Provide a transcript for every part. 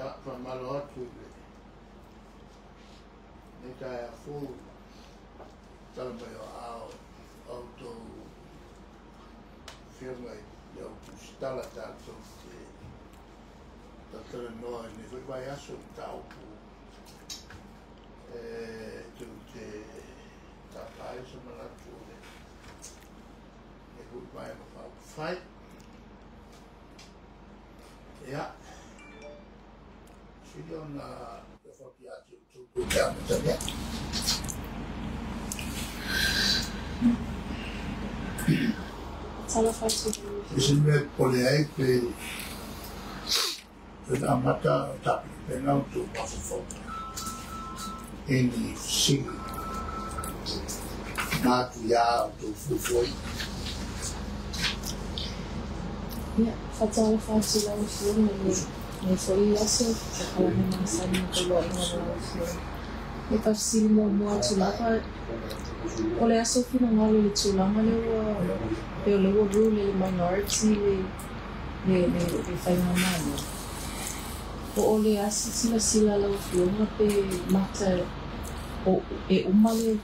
Ia, faamalo atu i lenei taeao fou i le tala mai o aao o a outou afioga i le au tusitala tatou te talatalanoa i lenei foi vaiaso i mataupu e tou te tapa ai se manatu o lenei foi Vaega Faaupufai. Ia, sili ona lafo atu ia te outou tou te amatalia. Talofa atu i lau I se Afioga. mea e popole ai pe toe amata o tapenapena outou mafaufauga i ni fesili matuia o outou fuafuaina. Ia, faatalofa atu i lau Afioga i lenei foi aso, e tusa ai ma masani ma poloaiga ma lau Afioga. E faafesili muamua atu lava, o le aso finagalo i le tulaga lea ua pei o lea ua rule e le minority le le le le faigamalo. Po o le a se silasila a lau Afioga pe mata o e uma le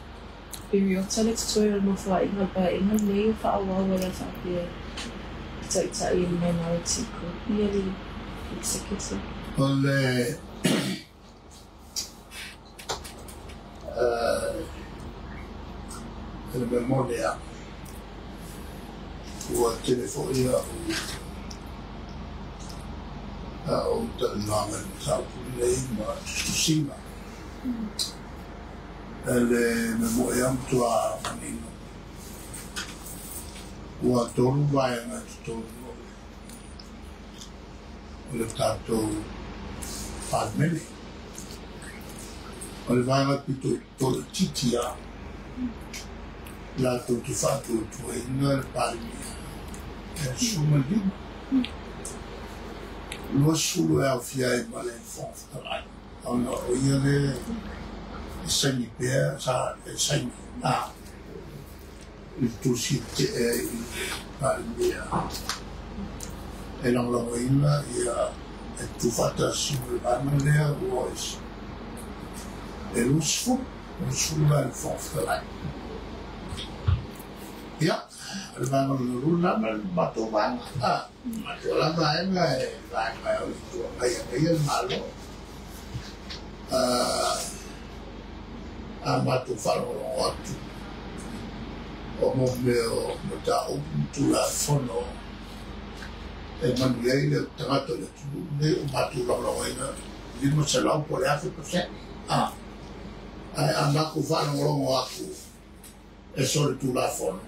piriota le totoe o le Nofoaiga o le Paeaiga lenei o faaauau ai a faapea e taitai e le minority group ia le executive. O le le mea moni lava, ua tele foi a'u talanoaga i le mataupu lenei ma tusitusiga. Le mea moni lava matua manino, ua tolu vaega i totonu o le tatou Palemene. O le vaega pito toaitiiti lava latou te faatuatuaina le Palemia e 15. 20 e aofia ai ma le Fofoga Fetalai, ona o ia lea e saini pea, sa e saini a i le tusi e tea i le Palemia e lagolagoina ia e tuufaatasi ma le vaega lea ua e 20, 20 la i le Fofoga Fetalai. Ia, o le vaega lona lua lena ma le matou vaega. A, matou la vaega e vaega o le Itu Agai e agaia le Malo. A matou faalogologo atu o mo mea o mataupu ma Tulafono e manuia ai le tagata o le atunuu lenei o matou lagolagoina 500 po o le 1000%. A, ae a matou faalogologo atu e solitulafono,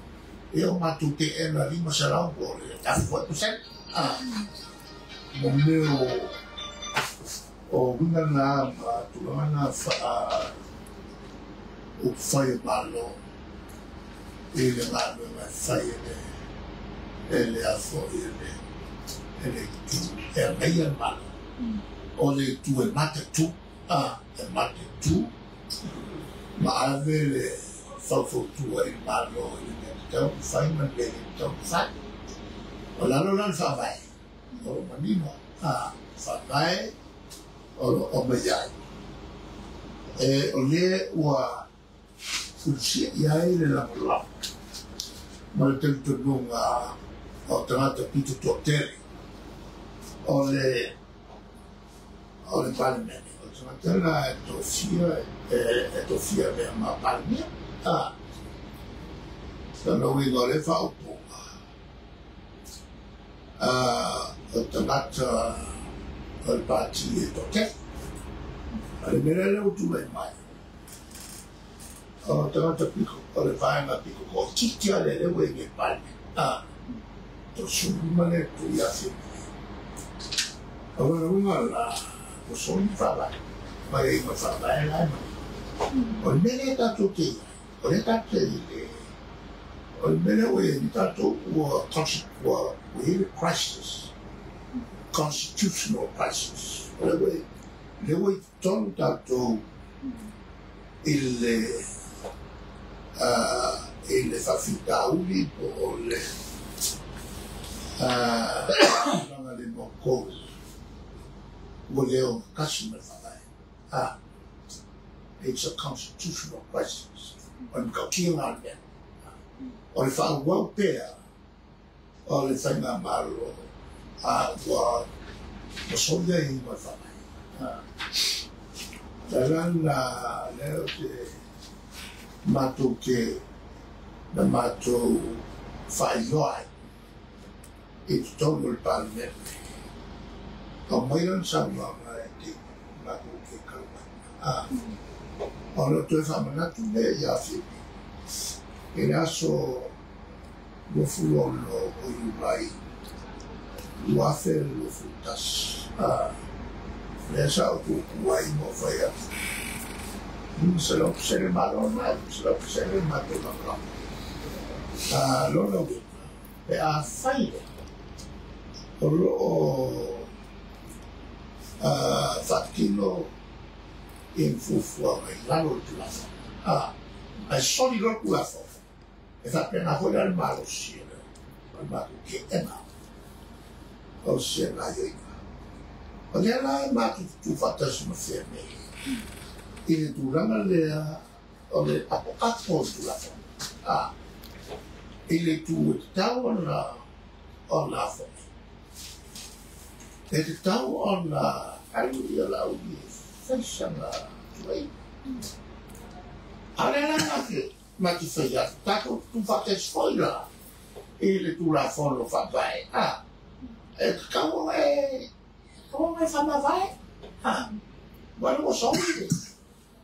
ia o matou teena 500 po o le 1000 foi pasene. A, mo mea o uiga na ma tulaga na faa upufai o Malo i le galuega e fai e le a foi e le itu e agaia le Malo. O le itu e mataitu, a, e mataitu ma ave le faufautua i le Malo i le mea tatau ona fai ma le mea e le tatau ona fai. O lalo la le faavae, o lo o manino, a, faavae o lo o mai ai. E o le ua fulisia i ai le lagolago ma le talitonuga o tagata pito toatele o le Palemene. O tagata la e tofia e tofia mea ma Palemia. A, lona uiga o le faaupuga o tagata o le pati e toatele. O le mea lea ua tulai mai, o tagata piko, o le vaega piko toaitiiti lava lea ua i nei Palemene. A, 35 lea e tuu ia Afioga. O lona uiga la, ua soli le faavae, mai ai ma le faavae la e manino. O le mea lea tatou te i ai, o lea tatou te i le, o le mea lea ua i ai nei tatou ua ua i ai le crisis, constitutional crisis. O lea ua i totonu tatou i le faafitauli po o le tulaga le matou ua Ua le ogatasi ma le Faavae. It's a constitutional crisis. O le matautia lena o le mea. O le faaauau pea o le faigamalo a ua soli aiaiga o le Faavae. O le ala lena lea ou te matou te na matou faailoa ai i totonu o le Palemene, aumai lana saunoaga e te matou te talanoa. Ona toe faamanatu lea ia Fiame i le aso 26 o Iulai 2021, lea sa ou tuutuu ai ma ou fai atu, 500% le Malo lena, 500% le matou lagolago. Lona uiga, pe afai lea o lo o faatino i ni fuafuaga i lalo o le Tulafono, ae soli loa le Tulafono, e faapena foi la le malosi o le matou keena o se gaoioiga. O lea la e matou tutufaatasi ma Fiame i le tulaga lea o le apoapo o le Tulafono, i le itu e tatau ona afoai. E tatau ona alu ia Laauli e fai sana tuuaiga. A o lea la matou fai atu, tatou tutufaatasi foi la i le Tulafono Faavae, e tatau ona e faamavae. Ua le ua soli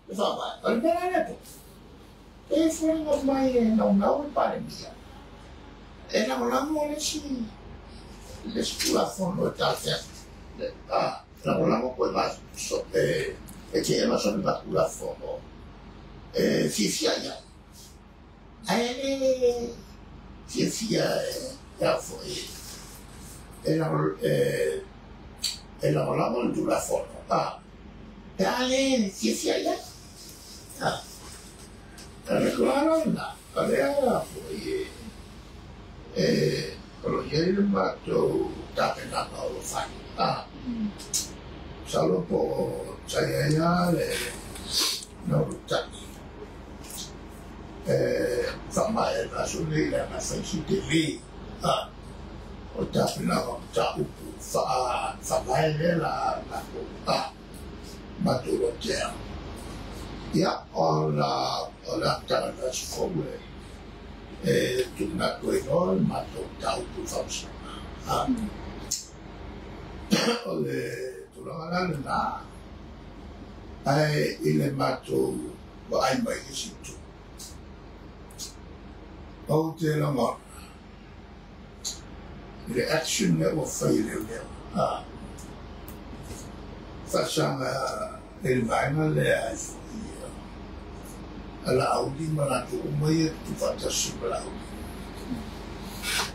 le Faavae. O le mea la lea e foliga mai e naunau le Palemia e lagolago le isi Tulafono e talafeagai. Lagolago koe e teena sona Tulafono e fiafia i ai. Ae le fiafia e foi e lagolago le Tulafono. Pe a le fiafia i ai. O le tulaga lena, o lea foi o lo o i ai le matou tapenaga o lo o fai. Masalo po o sa i ai lava le naulutali faamaea i le aso lenei leaga e fai si tele o le tapenaga o mataupu faavae lea la matou lotea. Ia, ona o le amataga o le aso fou e tuuina atu ai loa le matou mataupu i le faamasinoga. O le tulaga la lena, ae i le matou vaai mai i le isi itu, ou te lagona i le action lea ua fai e leoleo. Faasaga i le vaega lea e foi a Laauli ma latou uma ia tutufaatasi ma Laauli.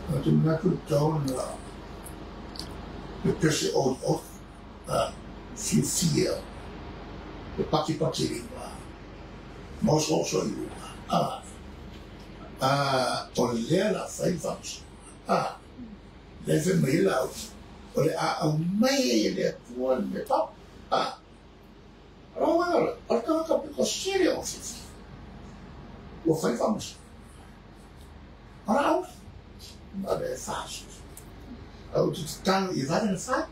Ou te manatu tatau ona pepese olioli, fiafia, le patipati lima, ma osooso i luga. O lea la fai le faamasinoga. Lea fai mai ai Laauli, o le a aumai ai e le Atua le mea tau. O le tagata pito sili o fiafia ua fai le faamasinoga. O Laauli, ma le faasoso. Ou te tatalo ia vave ona fai.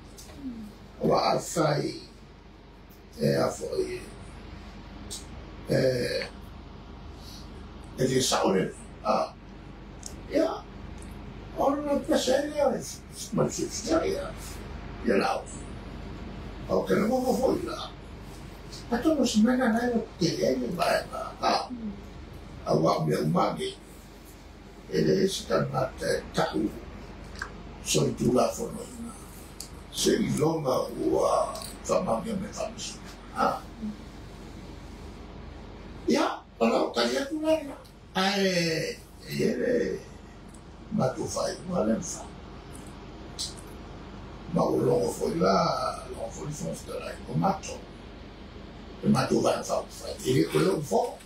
Aua a fai e a foi e le sao le ia, ona pese ai lea ma le fiafia ia Laauli. O te lagona foi la, atonu o se mea lena e tele ai le vaega. Aua o mea uma nei, e leai se tagata e tau solitulafonoina se iloga ua faamaonia mai faamasinoga. Ia, o lau tali atu la lena. Ae e i ai le matou faaiuga lea na fai. Ma ua logo foi la, logo foi le Fofoga Fetalai, o matou, le matou vaega faaupufai, e le toe oo fono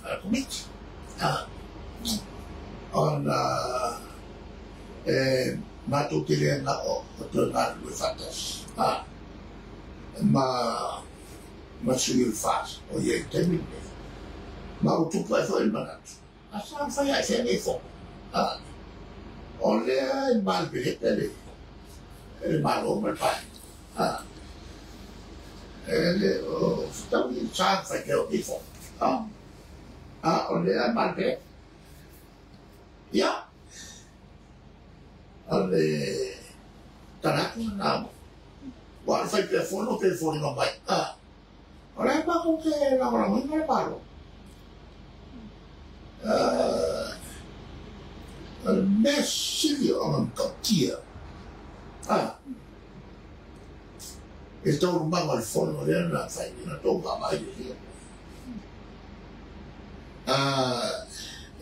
a le Komiti. Ona e matou te le gao o toe galulue faatasi. Ma sui o le FAS o ia i taimi lenei. Ma ua tupu ai foi le manatu, a sa fai ai fea nei fono. O lea e malepelepe le Malo ma le Palemene. E le o fetaui sa fai pea o nei fono. A o lea e malepelepe. Ia, o le talatu na ua le fai pea fono pe foliga mai. O lea matou te lagolagoina le Malo. O le mea sili ona matautia e taualumaga o le fono lea na fai na tou vaavaai lelei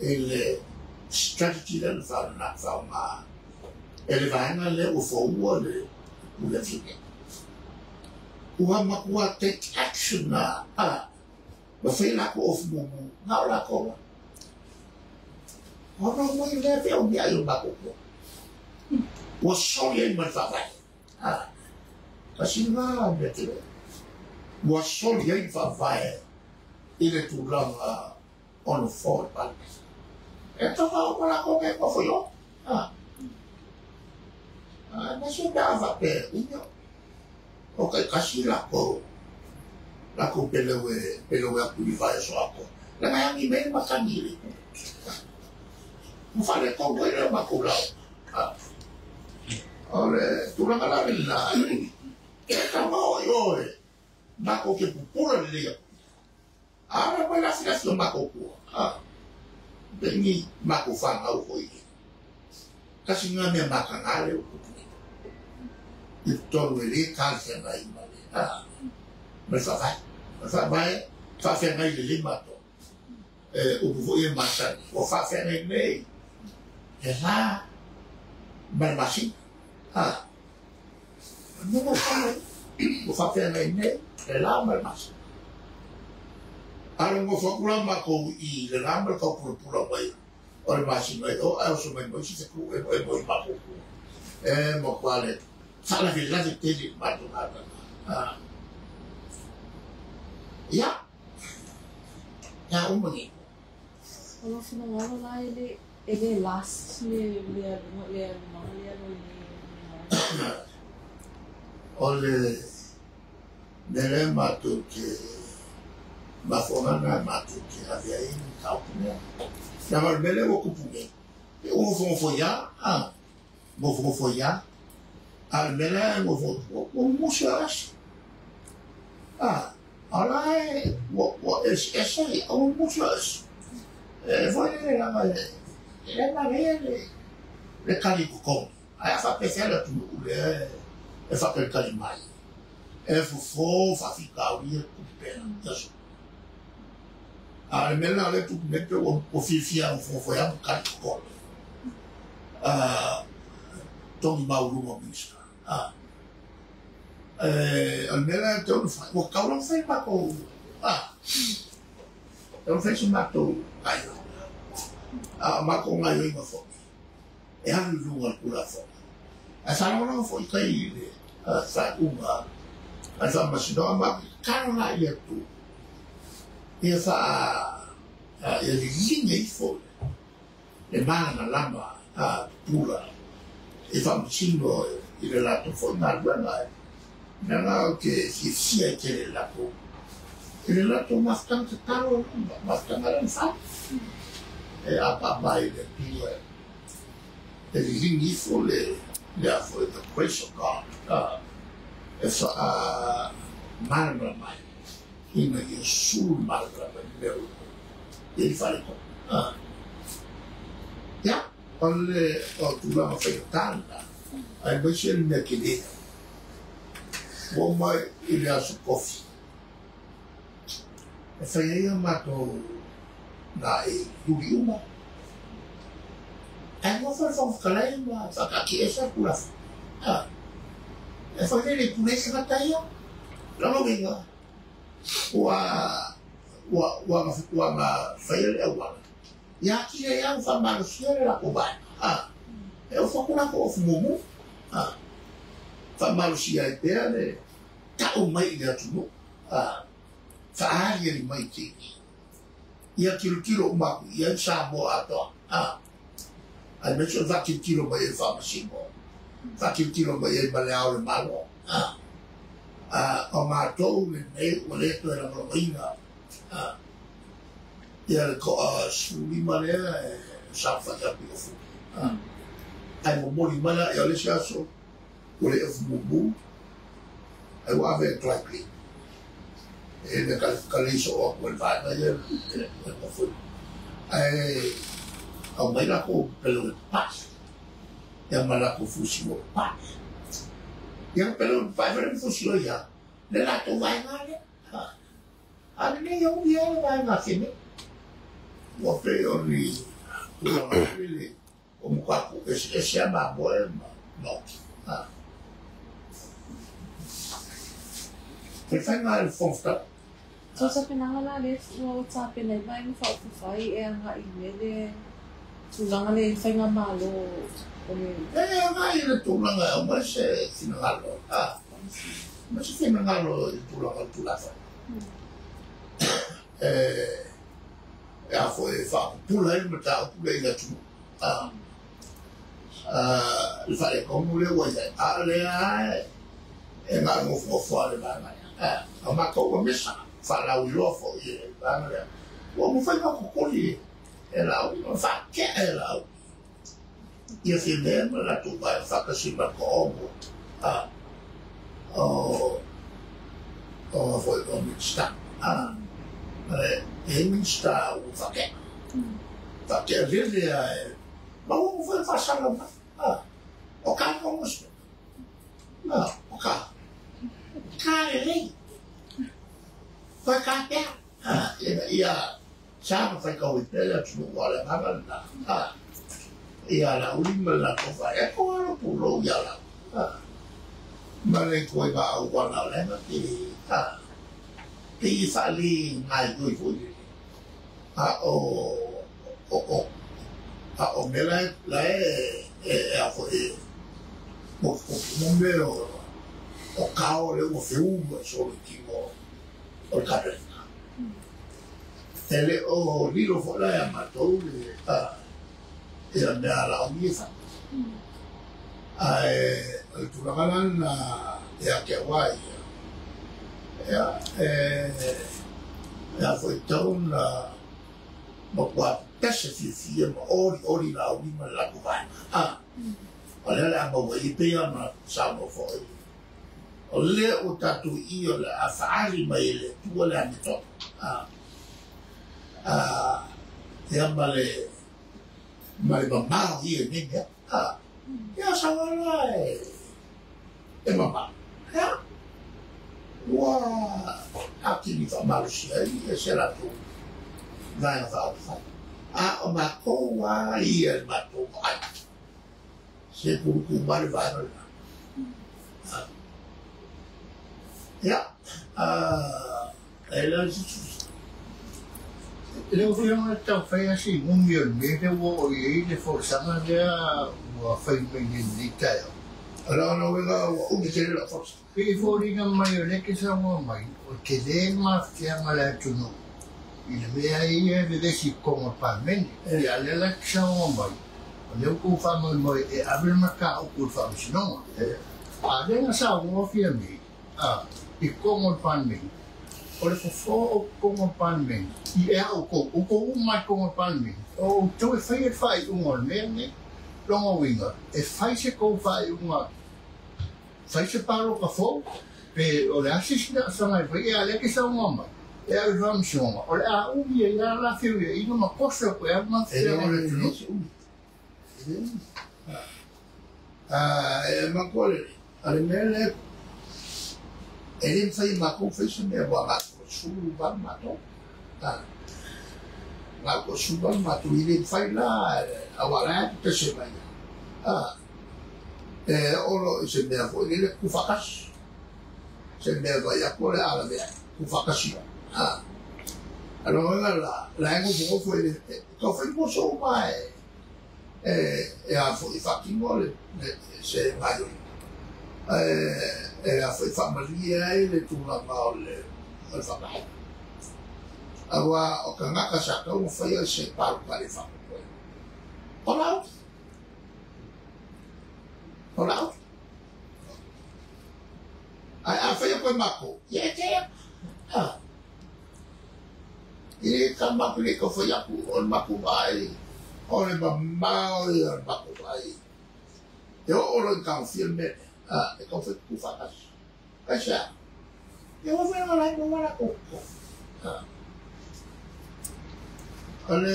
i le strategy lea na faaaoga e le vaega lea ua foua le pule Fiamē. Ua matua take action na ma fai lakou ofu mumu na o lakou ona mai lea pe o mea i o makou ua soli ai ma le faavae. Kasi nga mea tele ua soli ai le faavae i le tulaga ona fo le Palemene. E tofa uma lakou ke nofo i o. Na se pe a faapea umi o kaikasi lakou lakou peleue peleue aku i vaiaso atoa. Leaga e agi mai le matagi i le ua faaletonu ai lea o matou lauga. O le tulaga la lena e taga o i o e matou te pupula lelei atu. A mai lafilafi o matou tua. Pe ni matou fanau foi. Kasi nga mea mataga lea ua tupu nei. I totonu e lē talafeagai ma le ma le faavae. O le faavae faafeagai lelei matou. E upu foi e masani. Ua faafeagai nei le la ma le masina. Mea ua faafeagai nei le la ma le masina. A le nofo atu la matou i le la ma le taupulapula mai o le masina i o ae oso mai mo isi fetu e mo i matou tua. E matua le faalavelave tele i le matou galuega. Ia, ia uma nei. O lou finagalo la e le last le le aluga le alumaga lea lo i le O le mea lea matou te mafuaaga na matou te ave ai le mataupu lea. Leaga o le mea lea ua tupu nei, e ua nofonofo ia, nofonofo ia. A o le mea lea e nofo ua musu e asi. O la e ua eseese ia, ua musu e asi. E foi le leaga e le manaia le kali totogi. Ae a faapefea le atunuu lea e faatalitali mai. E fofo faafitauli e tupu pea i aso. A o le mea lena o lea e tupu nei pe ua fiafia nofonofo ia ma kali totogi. Togi maualuga o Minisita. O le mea lea e tatau ona fai, ua tatau lava ona fai matou, tatau ona fai se matou gaoioiga. A o matou gaoioiga foi, e alu i luga o le Tulafono. Ae faalagolago foi i tai i le faaiuga a le Faamasinoga ma tatalo la i le Atua ia ia liliga ifo le malamalama pupula e faamasino i le latou foi galuega. Leaga ou te fiafia ai tele i latou i le latou mafutaga tatalo mafutaga lea na fai. E apaapa ai i le Atua e liligi ifo le a foi the grace of God e faamalamalama ai ina ia sulu le malamalama i mea o i ai faaletonu. Ia, o le o tulaga faigata lena, aemaise le mea tele. Ua oo mai i le aso tofi e fai ai a matou gaei tuli uma. Ae nofo le Fofoga Fetalai ma faataatiaese le Tulafono. E fai lele i pule ai tagata ia. Lona uiga ua gafaia le auala. Ia atili ai lava ona faamalosia le latou vaega. E ofu atu latou ofu mumu. Faamalosia ai pea le Ta'u mai i le atunuu, a, fa'aaliali mai i te ia tilotilo uma aku i ai Samoa atoa, a, aemaise o le fa'atilotilo mai ai le Faamasino, fa'atilotilo mai ai ma Le Ao o le Malo, a, a, o matou lenei ua lē toe lagolagoina, a, ia le to'a 15 lea e saofai atu i Ofu, a, ae momoli mai la ia o le isi aso ua le ofu mumu ae ua ave e dry clean e le kalei so'o atu e le vaega ia le nofoi ae aumai lakou pelu e papa'i ia ma lakou fusi mo papa'i ia pelu e papa'i fale ma fusi o ia le latou vaega lea a lenei au ia le vaega fene ua pei o ni tulaga foi le o matapu eseese a mamoe ma maoti. O le faiga a le Fofoga Fetalai. So tapenaga la lea ua tapena ai Vaega Faaupufai e agai i mea le tulaga le faigamalo o le. E agai i le tulaga e aumai se finagalo, aumai se finagalo i le tulaga o le Tulafono. E a foi e faapupula ai le mataupu lea i le atunuu. Le faaletonu lea ua i ai, a o lea e ganofonofo lava le vaega lea. O matou ua misa faalauiloa foi i le vaega lea. Ua mafai ona totoli e Laauli, ona faatea e Laauli ia Fiamē ma le latou vaega faatasi ma le toaono o foi o Minisita. E i ai Minisita ua faatea, faatea lele lava e ma ua mafai ona faasala mai. O ka congressman, o ka, ka lelei, toe tatea, ina ia sa na faitau ai pea le atunuu aua o le agaga lena. Ia Laauli ma le latou vaega, e toa lou pulou ia Laauli, ma le ituaiga auala o lea na te pei e faale gaoioi foi lele. A o a o mea la e a foi e motumotu mo mea o kao lea ua feulu ai solo i tino o le Kapeneta. E le o lilo foi la ia matou le ia mea a Laauli e fai. Ae o le tulaga la lena ia te au a ia, ia e a foi tatau ona matua pese fiafia ma olioli Laauli ma le latou vaega. O lea o le a maua ai pei ona saunoa foi. O lea ua tatou i o le a fa'aali mai e le Atua le amiotonu. Ia ma le mamao ia i nei mea. Ia sau la e mamao. Ia ua atili fa'amalosia ai ia se latou vaega faaupufai. A o matou lava ia le matou vaai. Se kuluku mai le vaega lena. Ia, e le se Le afioga e taufai a si umi o le mea lea ua oo i ai le folasaga lea ua fai mai nei i lenei taeao. O lona uiga ua umi tele lau folasaga. Pei e foliga mai o lea e te saunoa mai, o le tele le mafatiaga a le atunuu i le mea ia e vevesi i totonu o le Palemene. Ia a o lea la e te saunoa mai, o lea ua outou faamoemoe e ave le mataupu i le Faamasinoga. A o lea na saunoa Fiamē i totonu o le Palemene, o le fofo o totonu o le Palemene, i ea outou, outou uma i totonu o le Palemene, o outou e faia le faaiuga o le mea lenei. Lona uiga, e fai se tou faaiuga, fai se palota fou, pe o le a se isi laasaga e fai, a o lea e te saunoa mai, e ave i le Faamasinoga, o le a umi ai lava la feuiaiga ma toso atu ai lava le mafatiaga o le atunuu. E matua lelei, o le mea lea e le mafai e matou fai se mea ua gato 18 matou. Gato 18 matou, e le mafai la aua la e pese mai. E olo i se mea foi lele tuufaatasi. Se mea vai atu o le a lavea, tuufaatasi. A lona uiga la, la e nofonofo e le taufai moso uma e a foi faatino le se gaoioiga. E a foi faamalie ai le tulaga o le faavae. Aua o tagata sa tau ma faia se palota i le faamoemoe. O lau. O lau. Ae a faia koe matou, ia e te a. I le ka matou le tau fai atu o le matou vaai, o le mamao ia o le matou vaai. E oo loa i tagofia le mea lea, a, e tau fai tutu faatasi. Aisea? Ia ua fai o la e maua latou totogi. A. O le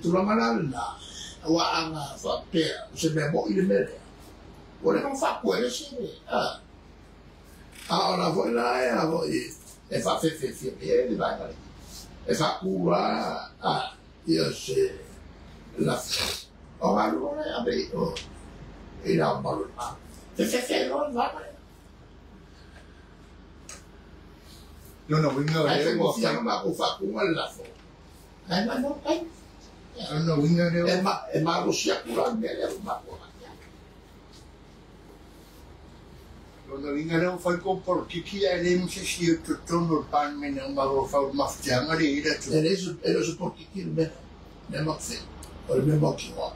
tulaga la lena, aua ana faapea o se mea moni le mea lea, ua leva ona faatua e le isi le, a. A o la foi la e a foi e faafefefia mai ai le vaega lea. E faatu la a ia se lafo. O galu le ave i o i la malu le Malo. Fefefe loa le vaega lea. Lona uiga o Ae lea ua faigofie fai. ona matou faatuga le lafo. Ae malo le taimi. Lona uiga lea E ua ma e malosi atu la le mea lea ua matou agai ai. Lona uiga lea ua fai kou polokiki ae leai ma se isi o totonu o le Palemene o mafaufau i le mafatiaga lea e i ai le atunuu. E le o se polokiki le mea lea matou te fai. O le mea mautinoa.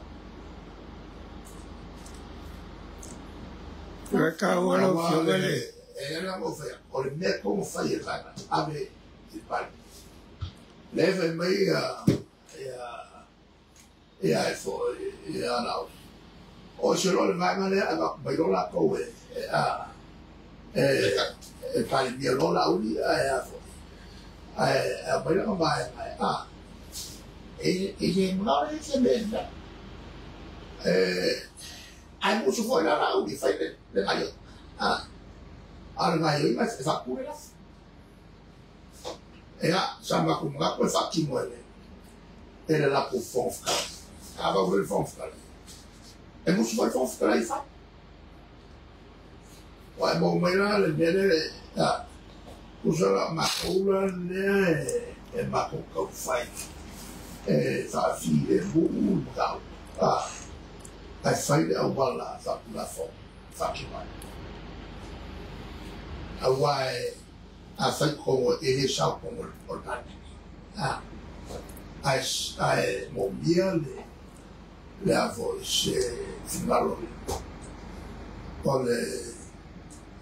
O le taua lau Aua Afioga le le e ala ona ou fai atu, o le mea tonu fai e le vaega ave i le Palemene. Lea e fai mai ia ia ia e foi ia lau. O se loa le vaega lea avatu mai loa latou e a e e Palemia loa Laauli ae a foi. Ae aumai lana vaega e a. E le manao le se mea lena. E ae musu foi la Laauli e fai le gaioiga. A a o le gaioiga e faatu le lafo. Ia, sa matou manatu e faatino e le e le latou Fofoga Fetalai. A vau le Fofoga Fetalai. E musu foi le Fofoga Fetalai e fai. Ua e maua mai la le mea lea a tusa la o matou la lea e matou taumafai e faafilemu le mataupu. A ae fai le auala faatulafono faatino ai. Aua e a fai totonu e le sao totonu o le Palemene. A ae ae moomia le le a foi se finagalo o le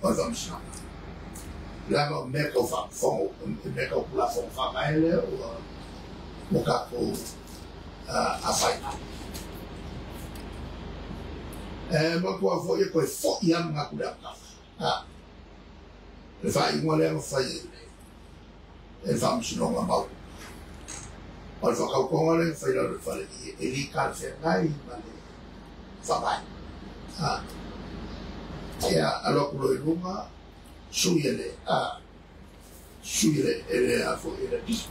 o le faamasinoga. Leaga o mea tau faafofoga, o mea tau Tulafono Faavae lea ua ua tatou afaina ai. E manatua foi e toe foi lava manatu i le amataga. A le faaiuga lea na fai e le e le Faamasinoga Maualuga. O le faatautoga lea na fai i lalo o le fale e le talafeagai ma le faavae. A ia alu atu loa i luga sui e le a sui e le e le a foi e le pisi.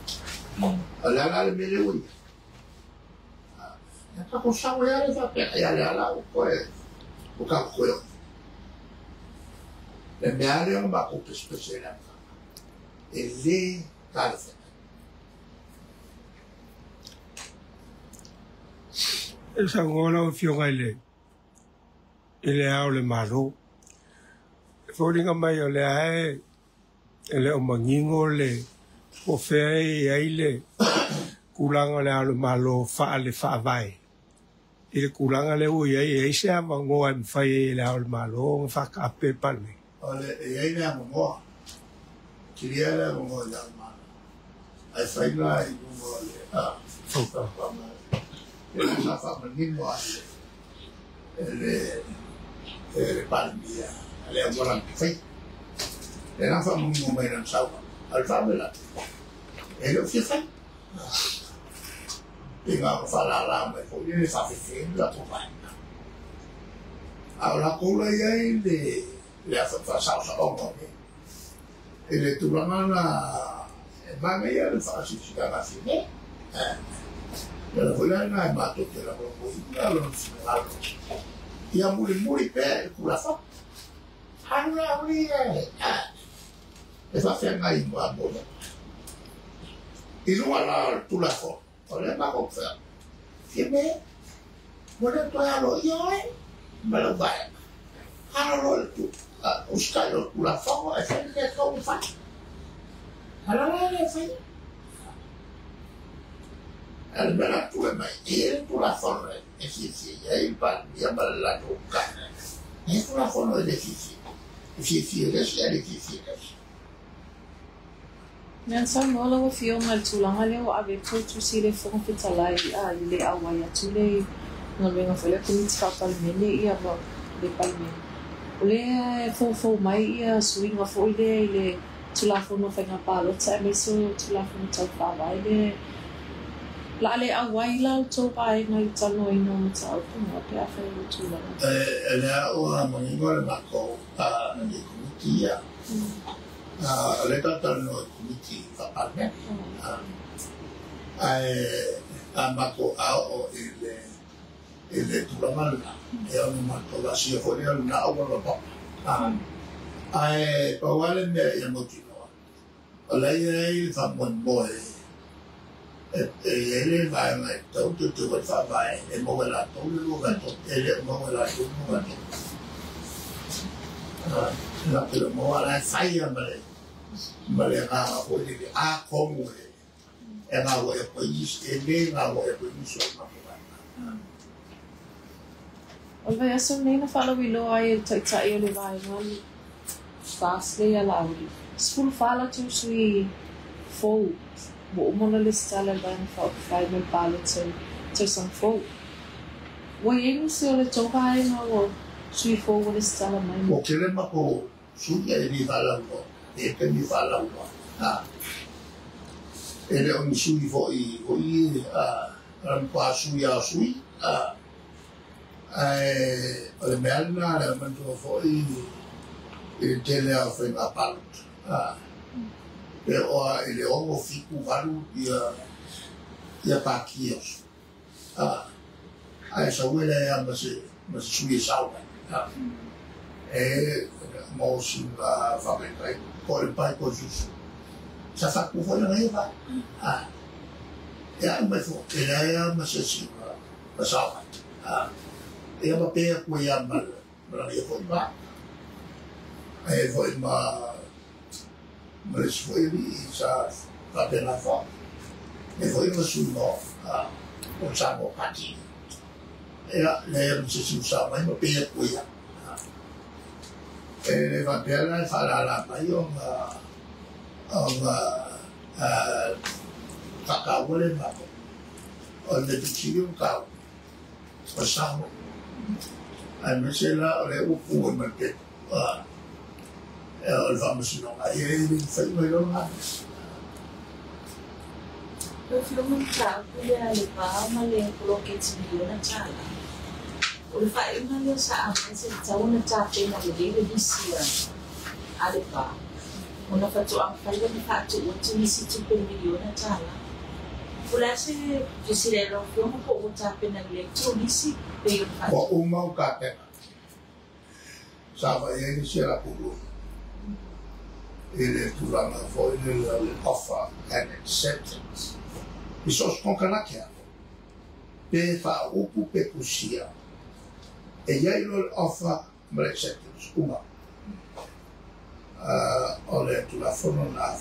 O le a la le mea lea ua i ai. Ia tatou sau ai lava lea faapea ia lea la ua toe ua tatou toe oo. Le mea lea na matou pesepese ai i le amataga. E le talafeagai. E saunoa lau Afioga i le i le Ao o le Malo. E foliga mai o lea e le o manino le po o fea e i ai le tulaga o le Ao o le Malo faale faavae i le tulaga lea ua i ai, e i ai se avanoa e mafai ai e le Ao o le Malo ona faataape le Palemene? O le e i ai le avanoa, kilia le avanoa i le Ao o le Malo. Ae fai la i luga o le a fautauga e sa faamanino ai e le e le Palemia le auala na fai. Le na faamanino mai lana saunoaga. A o le faalavelave, e le o fia fai. Pe na ona faalala mai foi le faafefea le latou vaega. A o latou la i ai le le faasaosaoga o mea. I le tulaga la e manaia le faasilasila a Fiame. O le ala foi la lena e matou te lagolagoina lona finagalo ia mulimuli pea i le Tulafono. Alu la uli e e faafeagai ma mea. I luga la o le Tulafono, o lea matou te fai atu, Fiame, ua le toe aloaia oe ma lau vaega. Alo loa i le Uskai o tulafono e fai le tau fai. Ala le fai. Ale mea tu e mai e tulafono e fiafia ai il Palemia ma le latou ka. E tulafono e le fiafia. E fiafia le isi, e le fiafia le isi. Na saunoa lau Afioga i le tulaga lea ua ave atu le tusi i le Fofoga Fetalai i le auai atu le galuega foi lea Komiti Faa-Palemene ia ma le Palemene. O lea e foufou mai ia suiga foi lea i le Tulafono o Faiga Palota aemaise o le Tulafono Tau Faavae lea o le a le auai la outou vaega i le talanoaina o mataupu na pe afai o le tulaga. E lea ua manino le matou le Komiti ia. O le talatalanoa i Komiti Faa-Palemene. Ae a matou aoo i le tulaga lena, e ona matou laasia foi lea lena auala papa. Ae pau lava le mea ia mautinoa, o la e i ai le faamoemoe e i ai le vaega e tatau teuteu ai le faavae e maua e latou le 23, e le o maua e latou le 23. Latou le maua la e fai ma le agaga foi lele a komu e gaua e koe isi, e le gaua e koe isi o le matou vaega. O le vaiaso lenei na faalauiloa ai e le taitai o le vaega FAST lea ia Laauli. 14 latou sui fou ua uma ona lesitala i le vaega faaupufai mo le palota i le tausaga fou. Ua i ai nisi o le tou vaega ua sui fou ua lesitala mai. Ua tele matou sui e le faalauiloa, e taimi faalauiloa. E le o ni sui foi foi a sui a sui. Ae o le mea lena le manatua foi i le tele o faiga palota. Pe oa i le 6, 7, 8 ia pākia o sui. Ae sau e lea ma se sui e sau mai. E mo sina whakaitai ko le pai ko susu. Sa whaku foi na ngai vai. E ai mai fo, e lea ma se sina ma sau mai. E ama pea kua ia ma ia foi ma. E foi ma le si foi li sa whapena wha. E foi ma sui mo o sa mo pati. E lea ma se sina sa mai ma pea kua ia. E le whapea la e whalala mai o ngā whakaua le mako. O le tutsiri o kau. O saho. Ai mese la o le upu e mate. O le whamasinonga. E le whai mai lona ngā. O whionga mataupu lea le pā ma le poloketi miliona tāla. O le whainga lea sa amai se tau na tāpena le le lisi a le pā. O na whatoanga whaia na whaatu ua nisi tupe miliona tāla. O le ase fesirelo whionga po o tāpena le tō nisi pe o whaatu. Wa uma o kāpena. Sa whai e nisi ala kuru. E le tūranga foi le offer and acceptance. I so konkanake. Pe whaaupu pe kusia. E iai lo le offer ma le acceptance, uma. O le tulafono na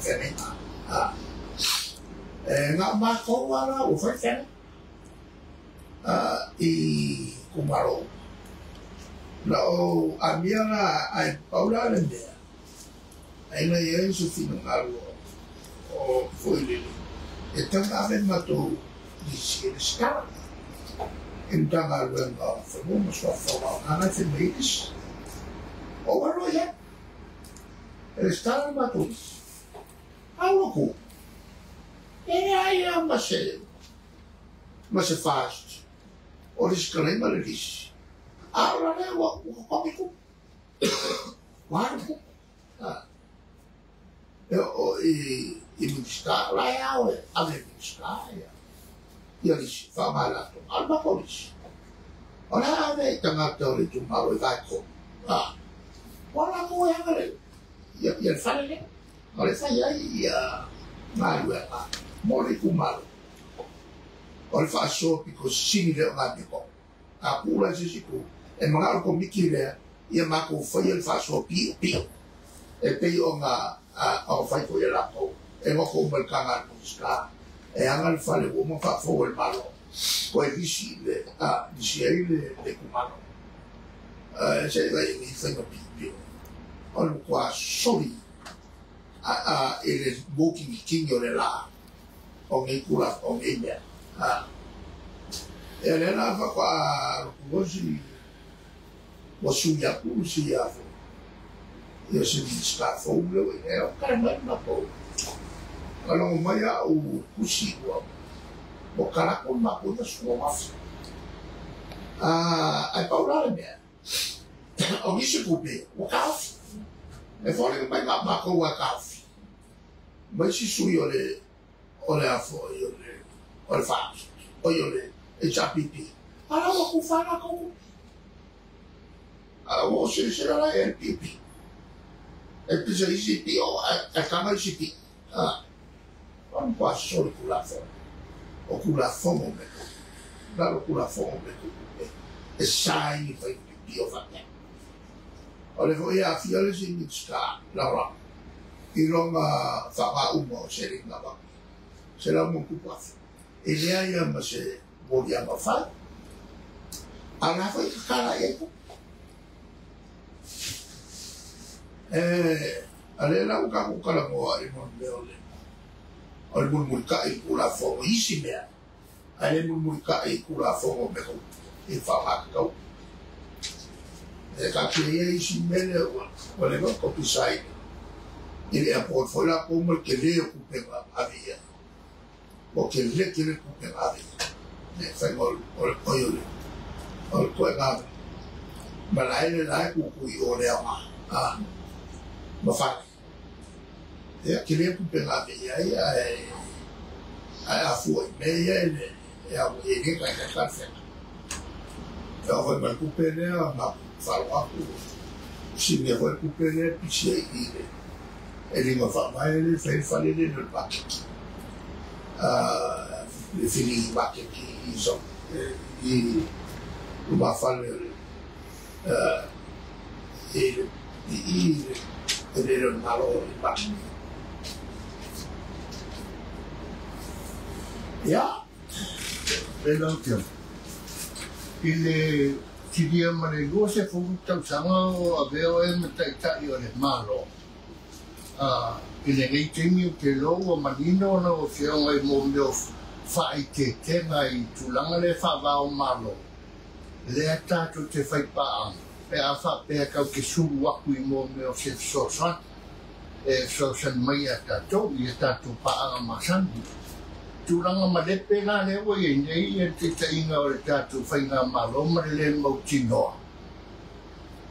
whenenga. E ngā mākou ala o whai whene i kumaro. Na o amia la ai paula le mea. Aina ia i se whina o foi lele. E tanga ave matou nisi e le skara. E mtanga luenga o whanua ma sua whawa ngana te meiris. O waro ia. E le skara matou. Aua ku. E aia ma se fast. O le skara ma le lisi. A ora lea ua komi ku. Waru ku. E o i minista, la e au e ave minista ia. Ia lisi, whaamalato, alma ko lisi. O la ave i tangata o le tumaro i vai ko. Wala ko e anga le, ia le whare le. O le whai ai ia ngā luenga, mo le kumaro. O le whaasoa piko sini leo ngā piko. A kula se siku, e mangaro ko miki lea, Ia makou faia le faasoa piopio e pei ona fai foi e latou e gofo uma i le taga a le Minisita e aga le fale ua uma faafou e le Malo toe lisi le lisi ai le itumalo. Se i vaai i faiga piopio o le matua soli i le mukigikigi o le la o nei tulaga o nei mea. Ia lea la faatoa lotu ua sui atu si afo ia se Minisita fou lea ua i ai, o tala mai le matou alogo mai au tusi ua tala atu le matou 90,000. Ae pau la le mea o nisi tupe ua taofi e foliga mai na o matou ua taofi ma isi sui o le afo o le FAST o le HRPP a la ua tufa latou tupe. Ua silasila la i le piopio e pisa isi pio e taga isi pio. O le matua soli Tulafono o Tulafono me lalo Tulafono me tupe e sa ai ni faiga piopio faapea. O le foi e aafia le isi Minisita Lagolago i lona faagauga o seleni na avatu $100,000 e leai lava ma se moliaga o fai a o la foi e tatala i ai tupe. A lea la ua tatou talanoa i mea o le mulimulitai i Tulafono i isi mea, ae le mulimulitai i Tulafono o mea i faaaogatatau. E taatia ia isi mea lea ua leva ona topisa ai i le airport foi latou ma le tele o tupe na ave i ai. Ua tele tele tupe na ave i ai. Le faiga o le oi o le toega malae le lae tutu i o le aoga ma fale. Ia tele tupe na ave i ai ae afua i mea ia e au e le taitai talafeaga. E oo foi ma le tupe lea ma faalogo atu sinia foi le tupe lea pisi ai i le e lima faavae le fai le fale le le maketi. Le fili maketi i so i lumafale o le i le le malo o le maketi. Ia. E lau Afioga, i le silia ma le 20 tausaga o avea oe ma taitai o le Malo. I lenei taimi ou te iloa ua manino lau Afioga i mea o faaiteetega i tulaga lea faavao Malo, lea tatou te faipaaga pe a faapea tau te sulu atu i mea o se fesoasoani e fesoasoani mai ia tatou i a tatou paaga masani. Tulaga malepe la lea ua iai nei le taitaiga o le tatou faigamalo ma le le mautinoa.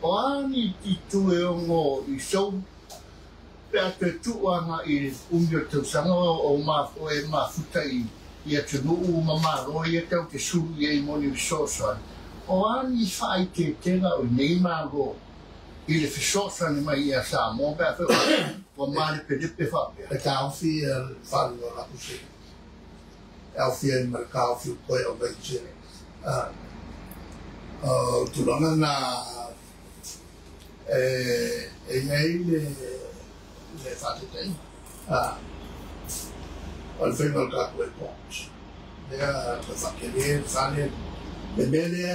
O a ni itu e ono i sou pe a toe tuu agai i le umi o tausaga o e mafuta i atunuu ma malo ia tau te sulu i ai mo ni fesoasoani. O a ni faaiteetega o nei malo i le fesoasoani mai ia Samoa pe a fai ua malepelepe faapea. E taofi le falu o latou seleni. E aofia ai ma le taofi o toe o mai seleni. O tulaga na e i ai le faataitaiga. O le faiga o le tatou airport. Lea toe faatele le fale. Le mea lea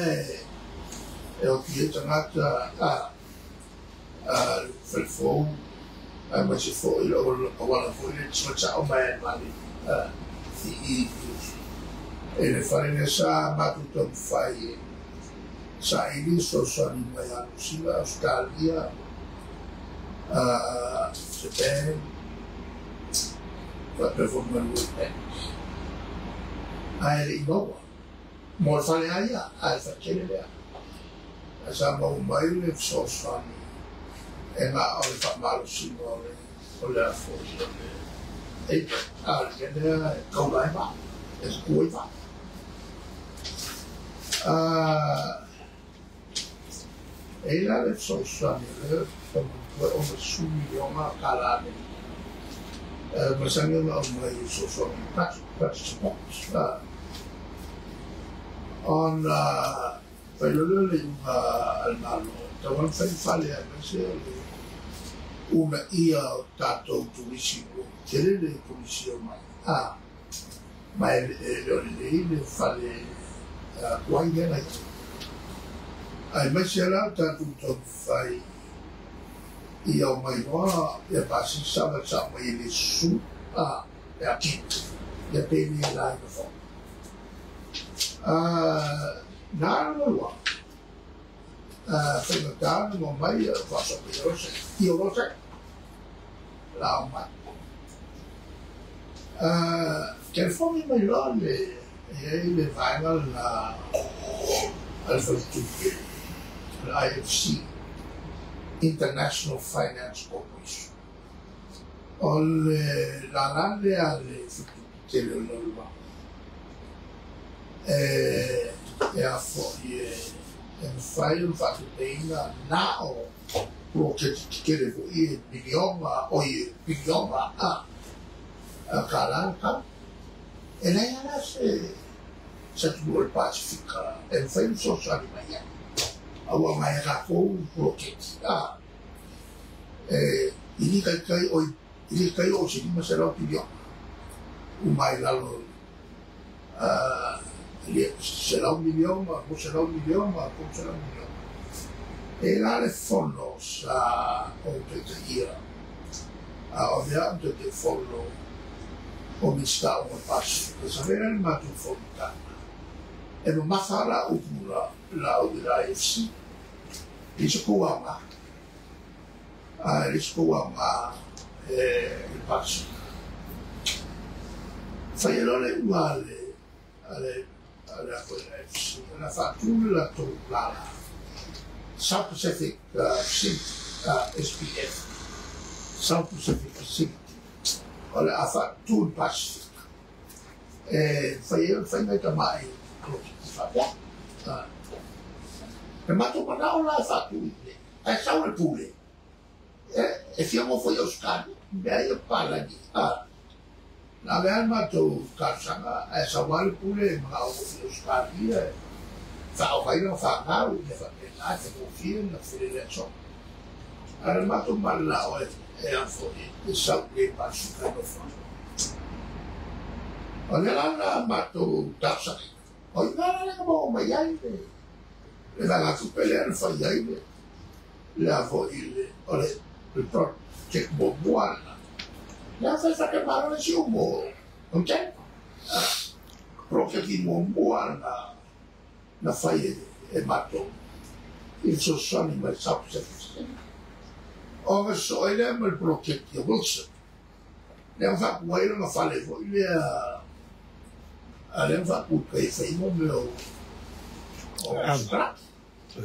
e oti ai tagata le falefou aemaise foi le auala foi le tisgatao mai ai le vaalele i e le fale lea sa matou taumafai e saili fesoasoani mai ia Niu Sila, Australia, Japan, faapea foi ma le World Bank. Ae le i maua mo le fale lava ia, ae le faatele lea. Ae sa maua mai le fesoasoani e na o le faamalosiga o le afo o le APEC. A o le mea lea e taula ai vaa, e tutu ai vaa. E i la le fesoasoani o lea e $60 miliona tala Amerika. Masani ona aumai i fesoasoani budget support. Ona fai loa lea o le iuga a le Malo Tau ona fai fale aemaise o le uunaia o tatou turisi ua tele le turisi e omai a ma e le o lelei le fale tuai lea na i ai. Aemaise la o tatou taumafai ia omai loa ia pasisa ma tau mai e le susu a e atino ia pe le laina foi. Na alu lua faigata ona omai faasoa mai o se ia o se la omai. Telefoni mai loa le e i ai le vaega lena a le faletupe le IFC, International Finance Corporation. O le lala lea a le faletupe tele o le lalolagi e a foi e mafai ona faatupeina na o poloketi tetele foi e miliona oi piliona a tala le tau. E leai lava la se atunuu o le Pasefika e mafai ona fesoasoani mai ai aua mai e tatou poloketi e ili taitai oi ili tai o se 500 piliona uma i lalo 100 miliona, 200 miliona, 300 miliona. E la le fono sa ou taitaia a o lea o Taitaifono o Minisita o le Pasefika sa fai la le matou fonotaga e mamafa la upu la au i la IFC i se kou aoga a e le se kou aoga e le Pasefika. Fai e loa le iuga a le a le a le IFC ona faatu le latou lala South Pacific Facility SPF South Pacific Facility o le a faatu i le Pasefika e fai ai o le faiga i tamai poloketi faapea. E matou manao la e faatu i inei ae sau le pule e fia nofo i Ausetalia mea ia papalagi na avea le matou talosaga ae sau lava le pule e manao nofo i Ausetalia e faaoga ai lana fanau mea faapena e faigofie ona felele aso. Ae o le matou malelao e a foi e sau i le Pasefika e nofo ai. O lea la na matou talosagaina o i ina la lea na maua mai ai le vaegatupe lea na fai ai le a foi le o le project muamua lena. Lea fai Faitamalo le isi umu o Jack. Poloketi muamua lena na fai e matou i le fesoasoani mai le South Pacific Facility. Ona sosoo ai lea ma le poloketi a Wilson. Lea na faatu ai lona fale foi lea a lea na faatu i tai e fai ai mo mea o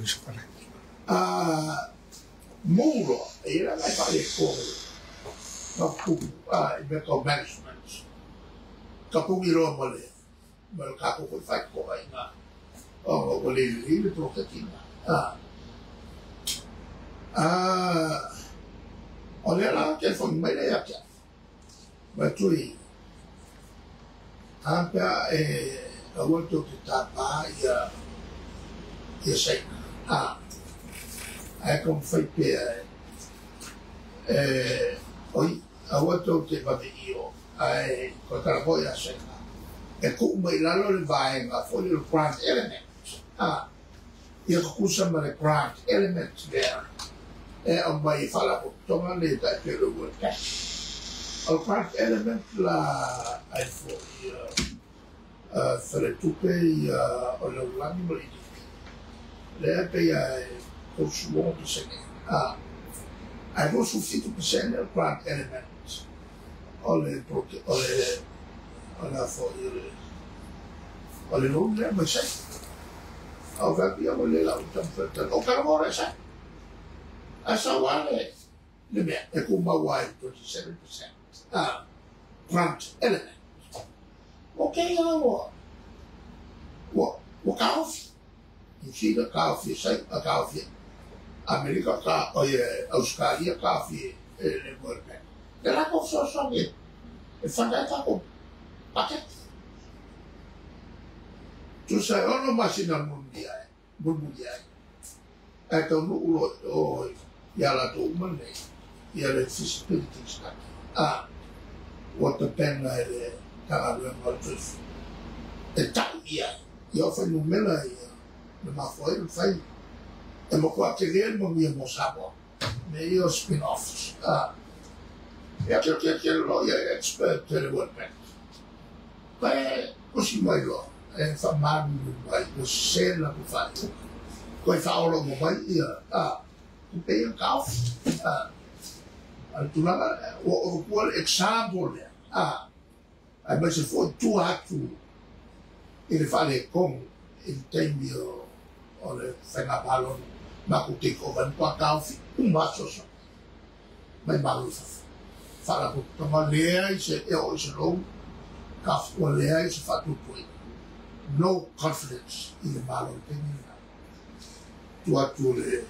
sikarati. Mou loa, e i ai la nai faaletonu na tupu i mea tau management. Tapuni loa ma le tatou foi faitotoa i ina ona ua le lelei le poloketi lena. O lea la telefoni mai lea ia te au, fai atu i a pe a e aua tou te tapa ia Saina ae taumafai pea e oi aua tou te vave io ae toe talanoa ia Saina e tuu mai lalo le vaega foi o le grant element ia tutusa ma le grant element lea e aumai e faalapotopotoga nei e tai pei o le World Bank. O le grant element la ai foi faletupe ia o le lalolagi ma le EDB lea e pei lava e 36% ae 27% o le grant element o le o le o le a foi o le o le loan lea mai Saina. A o fai atu ia ua le lau taumafai e talanoa. O talanoa loa e Saina. Ae sau lava le mea e tumau ai 27% grant element. Okay lava ua taofi. Niu Sila taofi e Saina, taofi e Amerika, oi e Ausetalia taofi e le World Bank. Le latou fesoasoani e fund ai tatou paketi. Tusa e 6 masina mulimuli ae. Ae taunuu loa i o ia latou uma nei ia le feasibility study a ua tapena e le Matagaluega o le Soifua e tau i ai ia o fuainumera ia na mafua ai ona fai. E matua tele le manuia mo Samoa mea ia o spin offs a ia tilotilo loa ia expert e le World Bank toe tusi mai loa e faamalulu mai ua sese le latou faaiuga toe faaoloolo mai ia a tupe ia na taofi a a le tulaga ua ou avatua le example lea a aemaise foi tua atu i le faaletonu i le taimi o le faigamalo matou take over e matua taofi uma lava fesoasoani mai Malo i fafo. Faalapotopotoga leai se e oo i se loan taofi ua leai se faatuatuaina. No confidence i le Malo i le taimi lena. Tua atu o le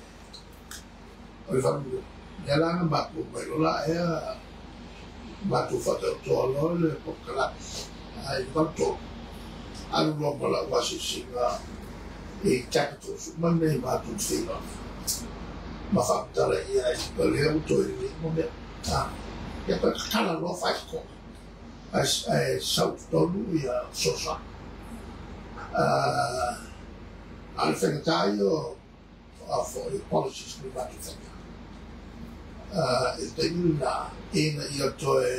o le faamua. Lea la na matou mai loa la ea matou faataotoa loa le konekarate ai le 83 alu loa ma lau asiasiga i capitals uma nei matou te feiloai ma faamatala i ai o lea ua toe lelei uma mea. A ia toe tatala loa faitotoga ae sau i totonu ia fesoasoani. A o le faigata ia o a foi policies na matou faia i le taimi lena ina ia toe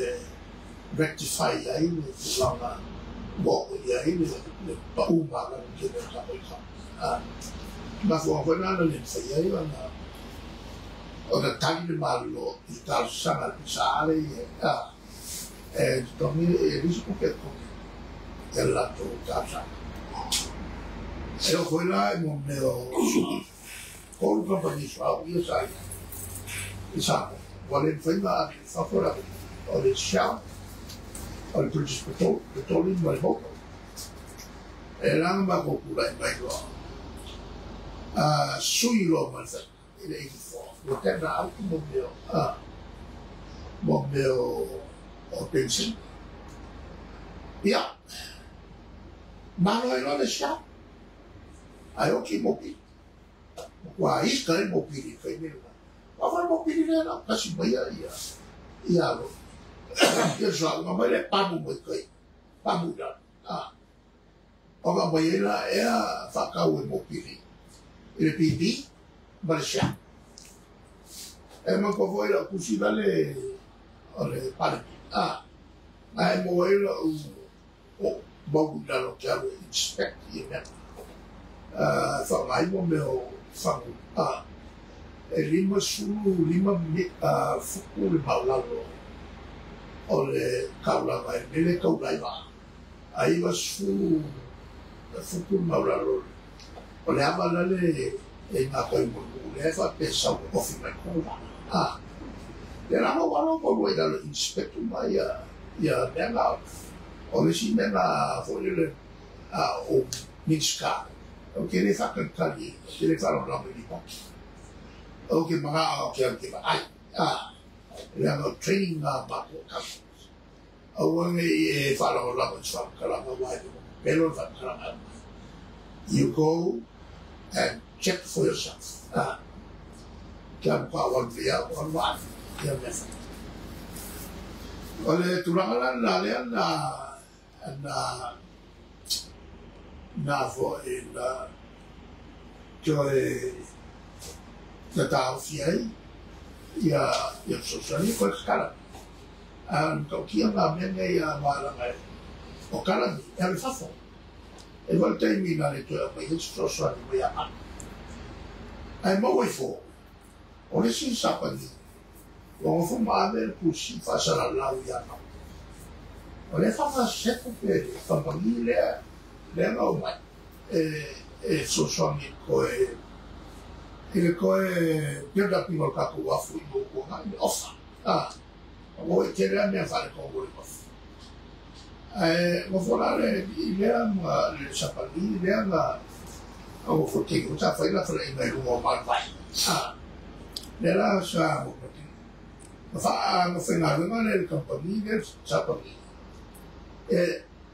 rectify ai le tulaga ua oo i ai le pau maualalo tele o le tatou economy. Mafuaaga foi lena na le mafai ai ona tali le Malo i le talosaga a le PSA lea i ai e totogi e leai se tupe e totogi ai le latou talosaga. E oo foi la i mea o sui, 3 kamupani suauu ia sa i ai i Samoa, ua le mafai ona ave i fafo le ave o le Shell, o le British Petroleum ma le Mobil. E la na matou tulai mai loa, sui loa ma le faiga i le 84, ua tender out mo mea o penisini. Ia, malo ai loa le Shell, ae oti Mobil. Matua ika ai Mobil i le taimi lena. Aua foi le Mobil lea na o tasi mai ia ia alo. Ia le suauu mai le pamu mai tai, pamu i lalo. Ona mai ai la ea faatau e Mobil i le BP ma le Shell. E manatua foi lau tusi lale o le Palemia. Ae maua ai lau o mau i lalo te alu e inspect ia mea. Faaaoga ai mo mea o fagu. E 55 futu le maualalo o le taulaga e mele taula ai vaa. Ae 90 futu le maualalo o le ava lale e ngā toi mo lea e faapea sau e ofi mai kona vaa. Lea la ou alo maua i lalo inspect uma ia mea na o le isi mea na foi lele o Minista ou te le faatalitali, ou te le faalagolago i lipoti. Ou te manao ou te alu te vaai. Leaga o training na matou accountants. Aua ne i e faalagolago i se faamatalaga aua e pelo le faamatalaga aumai. You go and check for yourself. Ke alu ka o alu ia o alu vaai ia mea fai. O le tulaga la lena lea na na foi na toe na taofi ai ia fesoasoani koe tatala. A o le matautia ngā mea nei a malaga o kalani e alu i fafo. E foi le taimi na le toe aumai ai se fesoasoani mai ia matou. Ae maua ifo, o le isi sapani ua nofo ma ave le pusi faasalalau ia matou. O le faafasese pe kamupani lea lea na omai e fesoasoani koe i le toe build up o le tatou uafu i Mokuaga i le ofa. Ua i tele lava mea faaletonu o le uafu. Ae nofo la le alii lea ma le sapani lea na nofo tino sa fai la faleaiga i luga o Maluvai. Lea la sa nofo tino. Na faigaluega lea i le kamupani lea sapani. E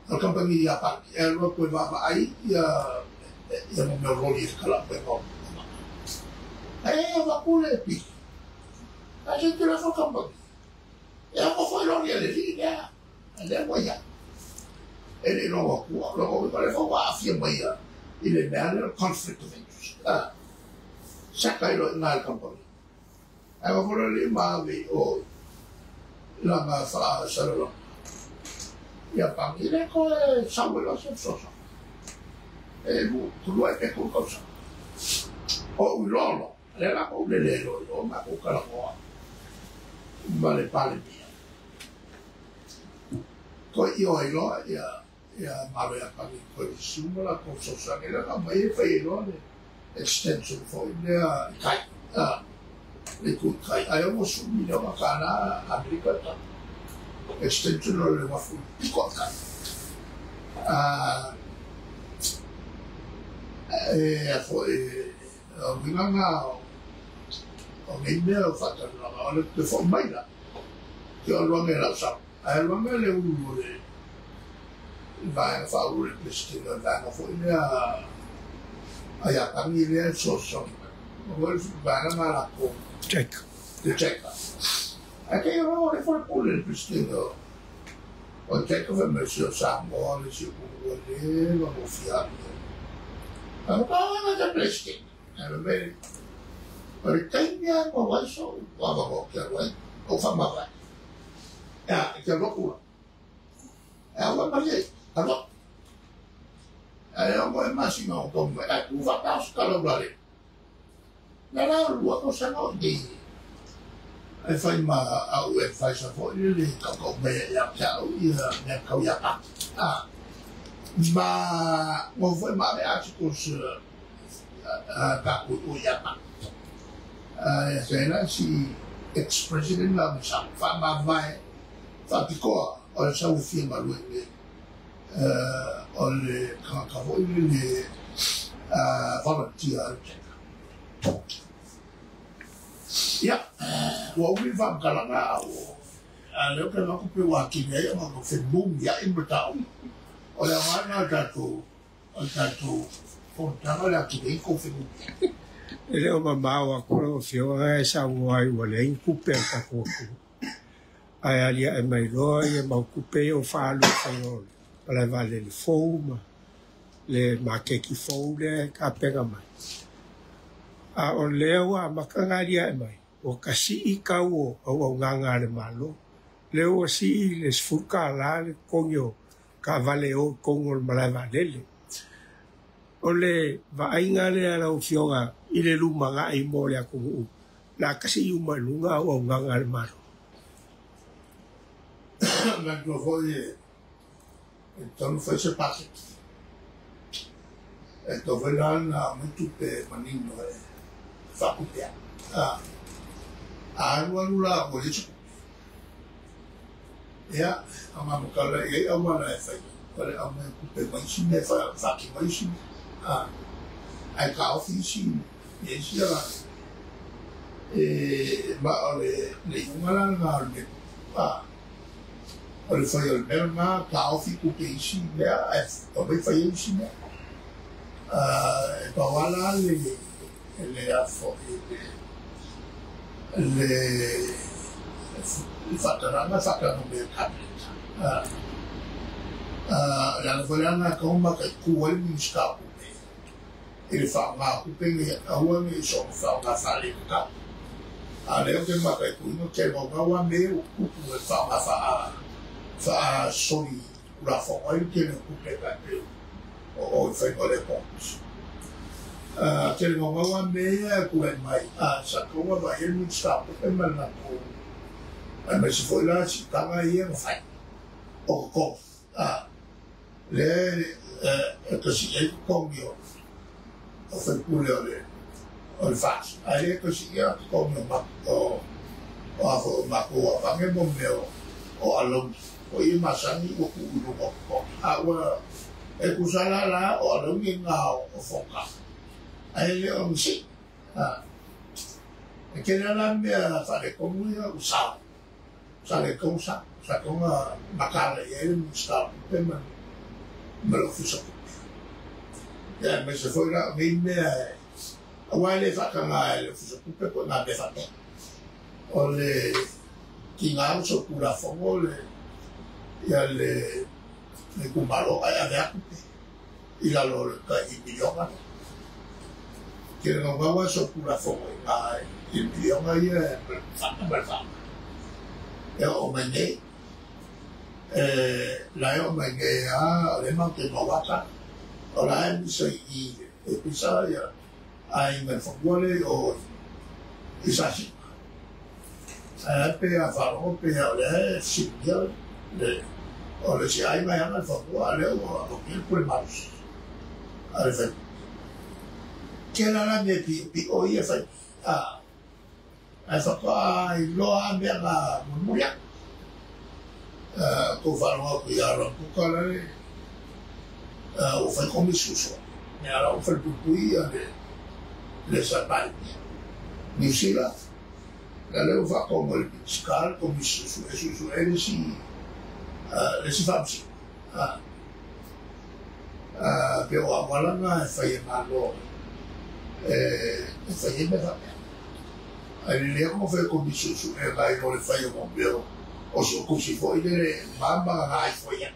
o le kamupani Iapani e alu atu e vaavaai ia mo mea o loli i le kala mai o. Ai e va pure pi. A se te la fa kampa. E a ko foi lo ni le li ya. Le wa ya. E le lo ku lo ko le fa wa afia mai ya. I le mea le conflict of interest. Ah. Saka i lo ngai kampa. Ai wa fo le ma vi o la ma fa sa lo. Ia pangi le ko e sa lo se so so. E bu tu lo e ko ko sa. O u lo lo. Le la ko le le lo o ma ko kala ko. Ma le pale pia. Ko i o i lo ia ia malo ia pangi ko i suma la ko so sa le la mai e fa i lo le extension fo i le kai. Ah. Le ku kai ai o su mi lo kana Amerika ta. Extension o le wafu i ko kai. Ah e fo e o winga o nei mea o whatananga, o le te wha maila. Ki o luange lau sa. Ai luange le ulu le vaenga whauru le Pristina, vaenga fo i lea ai a pangi lea so. O le vaenga ngā lako. Check. Te checka. Ai te ro le fo le pule le Pristina. O checka fe me si o Samoa le si o kungua le ma mo fiani. Ai mo ka te Pristina. Ai me o le taimi a mo waiso, wa wa mo kia wai, o wha mawai. Ea, kia lokura. Ea, wa marie, a lo. Ea, o mo e masinga o tō mai, ai, ku whakao skala urare. Nā rā, lua ko sanga o nei. Ai whai ma au e whaisa fo i le kau mea ia kia au ia mea kau ia pa. Ah, ma, mo whai ma me articles ka ku u ia pa. Se si ex-president la sa fa ma vai fa pikoa o le sau fia malue le o le ka fo i le volunteer. Ia, ua umi whamkalanga o a leo ke mako pe wā kini ai o mako whenungi ia i matau. O le ngā tātou o tātou fontanga le akine i ko whenungi. E leo mamau a kura o fioga e sa ua ai ua lein kupe a tako aku. Ai alia e mai loa ia mau kupe o whaalu whairole. Palai vale le fou ma le makeki fou le ka penga mai. A o leo a makanga alia e mai. O kasi i kau o au au nganga le malo. Leo a si i le sfuka la le kongio ka vale o kongo le malai valele. O le vaaiga lea lau afioga i le lumaga'i mo le atunuu la kasi i uma i luga au augaga a le Malo. Manatua fo'i e talu fai se paketi. E tau fai la na aumai tupe manino e faakupea. A alu alu la ua le se kupe. Ia, o mamakala i ai auala e fai. O le aumai kupe mai isi mea faaki mai isi mea. Ai ka ofisi e sia e ma o le iuga la lena o le mea o le fai o le mea lena ka ofi kupe isi mea ae o mai fai ai isi mea e pauala le le afo i le faatalaga faatalaga mea cabinet le ala foi lana ka uma ka ku ai le Minista o i le whaonga kupe ngi aua ngi so whaonga whale ka. A leo ke maka i kuinga te ngau me o kupu e whaonga wha soli ura whaonga i te kupe ka pe o i whainga le pons. Te ngau me e kura mai a sa kaunga wa e Minista kupe mana ko. Ai mai se foi la si tanga i e ngawhai. O ko. Le e kasi e kongi o o whaipule o le whaasi. Ai le kasi ia kongi o o a fo mako a pange mo mea o alongi. O i masani o ku ulu o kongi. A ua e kusala la o alongi ngā o whonga. Ai le o ngisi. E kena la mea whare kongu ia o sao. Sa le kong sa. Sa konga makala ia e Minista kupe ma lo fusa kupe. Ia, me se foi la, nei mea Aua e le faataga e le Ofisa Tupe po o nā mea faapea. O le tiga o so'u tulafono le ia le itumalo ae ave atu pe i lalo o le tai miliona lea. Ke le naunau a so'u tulafono i ina i le miliona ia e fa'ana ma le fa'ana. E oo mai nei, e la e oo mai nei a o lea matou te maua tala. O la e misa i i e pisa ia aiga i le fanua lea i o i Sasina. Ae pe a faalogo pe a o lea e fesiligia le o le isi aiga e ana le fanua a lea ua alogia le pule malosi a le faipule. Tele la mea piopio ia e fai a ae faatoa iloa a mea na mulimuli atu. Tou faalogo atu ia Rambuka lale ua fai komisi suesue. Mea la ua falepuipui ia le sa Palemia. Niu Sila, la lea ua faatomo e le Minisita le komisi suesue e suesue le isi faamasino. Pe o auala na e fai e Malo e fai ai mea faapea. Ae lelei atu ona fai e komisi suesue nai lo le fai o mea o so'otusi foi lele ma na ai foi ai.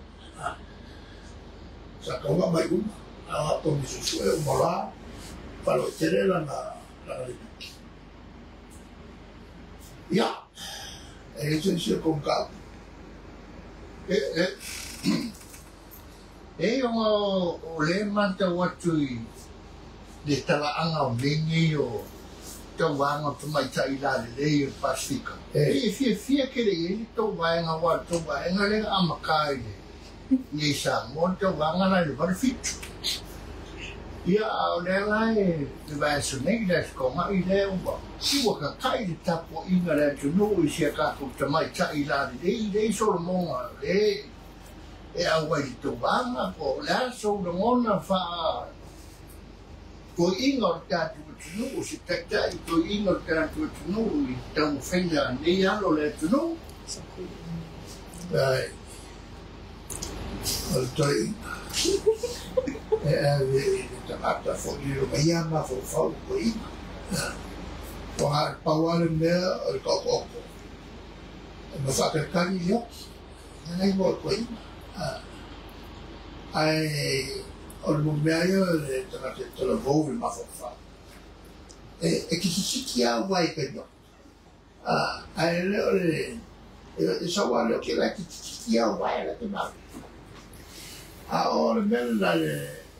Sa tau mai uma, a komisi suesue uma loa faalauaitele lana lipoti. Ia, e i ai se isi o tou mataupu. E ona o lea e matau atu i le talaaga o mea nei o tauvaga o tamaitai lalelei o le Pasefika, e fiafia tele i ai le tou vaega, aua o le tou vaega lea na amata i le i Samoa le tauvaga la i le 87. Ia, a o lea la e le vaiaso nei le Aso Toonai lea ua ua tata'i le tapuaiga a le atunuu i si a tatou tamaitai lalelei lea i Solomoga lea e auai i le tauvaga po o le a sou lagona faa toeaiina o le tatou atunuu, se taitai toeaiina o le tatou atunuu i taumafaiga a nei alo o le atunuu. Ai, o le toeaina e ave i le tagata fo'i lilo mai ia mafaufau i toeaina. Ua pau lava le mea o le taotooto ma faatalitali i le oti. Lena igoa o le toeaina. Ae o le mea ia o le tagata e talavou i le mafaufau. E kisikisi lava uae i taimi o. Ae le o le e sau lava le oti la e kisikisi lava uae la te mau. A o le mea lena le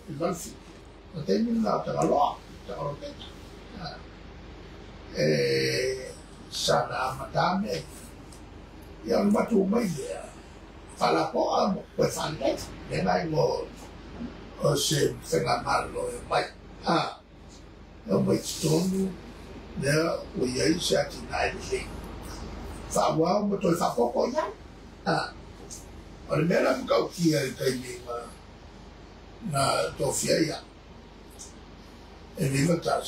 87. O taimi lena o Tagaloa, Tagaloa Peta. E sana amata mea. Ia o le matou mai lea, faalapoa ma toe faalelei. Lena igoa o se faigamalo e omai. E omai totonu lea ua i ai se atinae lelei. Faaauau ma toe faaopoopo i ai. O le mea la matautia i le taimi na tofia ai au e 51.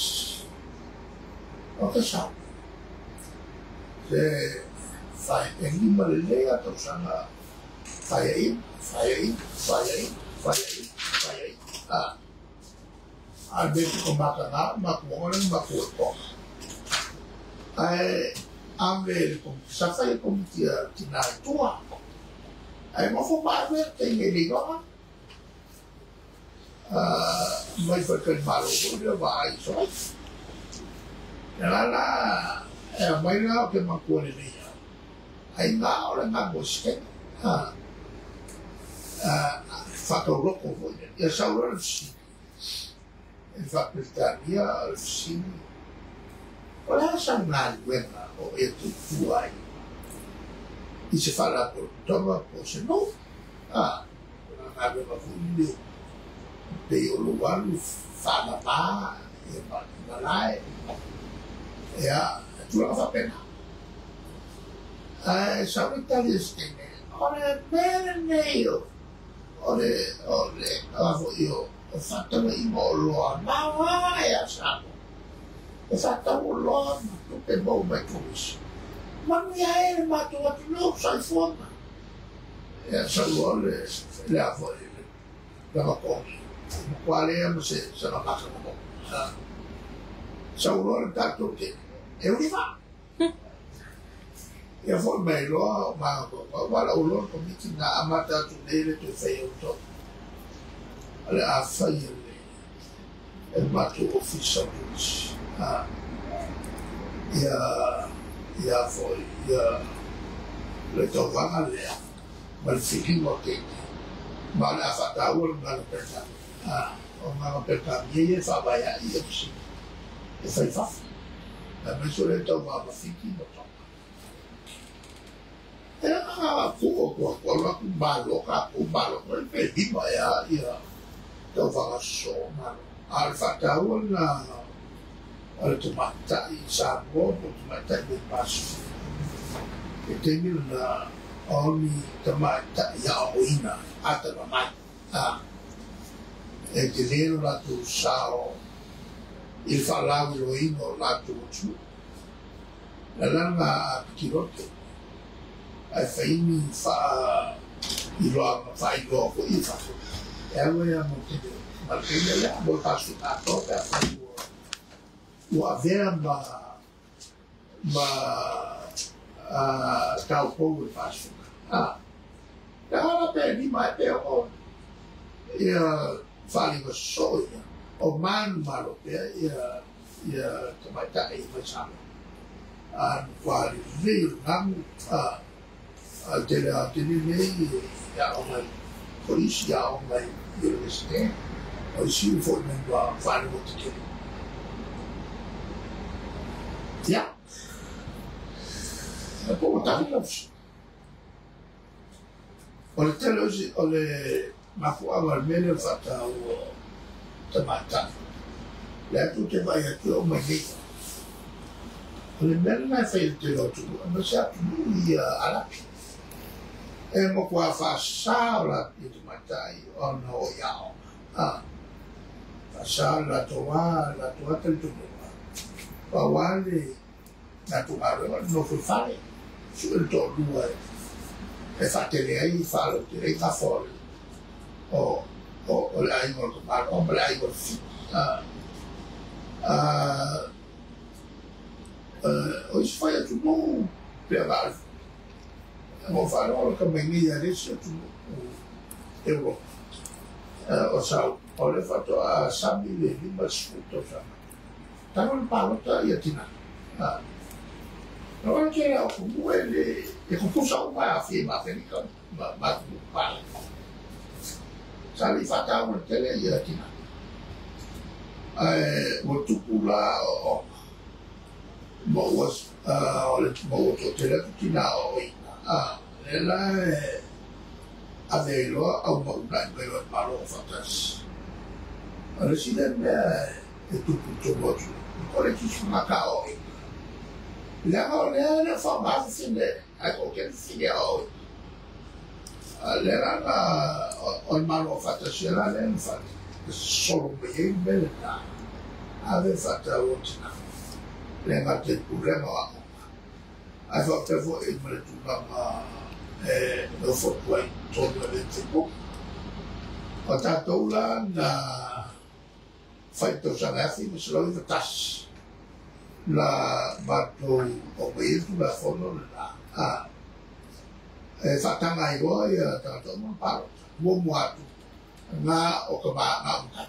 O te sau. Se fai e lima lelei a tausaga faiaina, faiaina, faiaina, faiaina, faiaina. A le mea pito mataga, matuaga le matua e toga. Ae ave le komiti, sa fai e komiti a tina i tua. Ae nofo ma ave le taimi e le iloa. Mai faletalimalo foi lea vaai i Savaii. E la la e aumai la o te matua lelei au. Ai ngā o le ngā mo sitena. Whakauroko foi lea. Ia sau loa le fesili. E faa-Peretania o le fesili. O le a sau galuega o e tutua ai i se faalapotopotoga po o se nuu. O le galuega foi lea pei o lou alu faalama ia malae. Ia, tulaga faapena. Ae sau le tali a se teine, o le mea lenei o le o le a foi o faatauaiga o oloa maoae a Samoa. E faatau oloa ma tupe maua mai turisi. Manuia ai le matou atunuu soifuaga. Ia sau loa le a foi le lava togi. Matua lea ma se sana maka na mo. Sauloa le tatou tele e ulifa. Ia fo'i mai loa o magafaufau ua lauloa le Komiti na amata atu nei le toe faia outou. O le a fai e le e le matou Ofisa o Polisi. Ia ia fo'i ia le tauvaga lea ma le filiga o teine ma o le a faataua le Gagana Peretania. O Gagana Peretania ia e faavae ai ia masini e fai fafo aemaise o lea e tauva ma Fiti ma Tonga. E aga ku ku ku alu atu malo ka ku malo ko le pe lima ea ia tauvaga sosoo malo. A o le faataua lena o le tamaitai i Samoa po o tamaitai mai Pasifika. I le taimi lena o ni tamaitai aoaoina atamamai e tele lo latou sao i le faalauiloaina o latou atunuu. O le ala lena a pitilote ae fai ni faailoaga faailoa foi i fafo e alu ai lava mo le tele ma le taimi lea mo le Pasifika atoa pe afai ua avea ma taupou i le Pasifika. Leaga la pe 5 ea pe 6 ia faaaliga sosoo ia o manumalo pea ia tamaitai mai Samoa. A matua lelei o le gamu a le tele lava o taimi lenei e aoga i kolisi, aoga i Iunivesite, o isi ua foi mai ma faalemoa tetele. Ia, po ua tali lau fesili. O le tele o isi, o le mafuaaga o le mea lea o le faataua o tamaitai, lea tou te vaai atu e oo mai nei. O le mea lena e fai e le tele o atunuu, aemaise atunuu ia Arapi. E matua faasa o latou tamaitai ona o i aoga. Faasa le latou a, le latou a talitonuga. Pau lava le latou galuega o le nofo i fale, sue le toalua e faatele ai, faalautele ai gafa o le aiga o le tamaloa ma le aiga o le fili. O isi foi atunuu pea na o faalogo lata mai nei ia le isi atunuu Europa o Saute o le faatoa sami le 50 tausaga talu ona palota ia tina. O le tele o atunuu e le e tutusa uma e aafia i ma Aferika ma atunuu papalagi. Sa le i faataua le tele ia tina. Ae ua tupu la o ma ua ma ua toatele atu tina aoaoina. Lea la e ave ai loa au ma uunai mai loa e Malo Aufaatasi. O le isi lea mea e tupu i totonu o atunuu, o le tusuga aoaoina. Leaga o lea e le o faaaoga fafine, ae toatele fafine aoaoina. Lea la na o le Malo Aufaatasi la lea na faasolo mai ai le mea lena, ave faataua tina. Le gata i pulega o aoga, ae faapea foi ma le tulaga e nofo atu ai i totonu e le Facebook. O tatou la na fai i le tausaga 1991 na matou omai ai le Tulafono lena e faataga ai loa ia tagata uma na palota. Muamua atu na o ka na o matai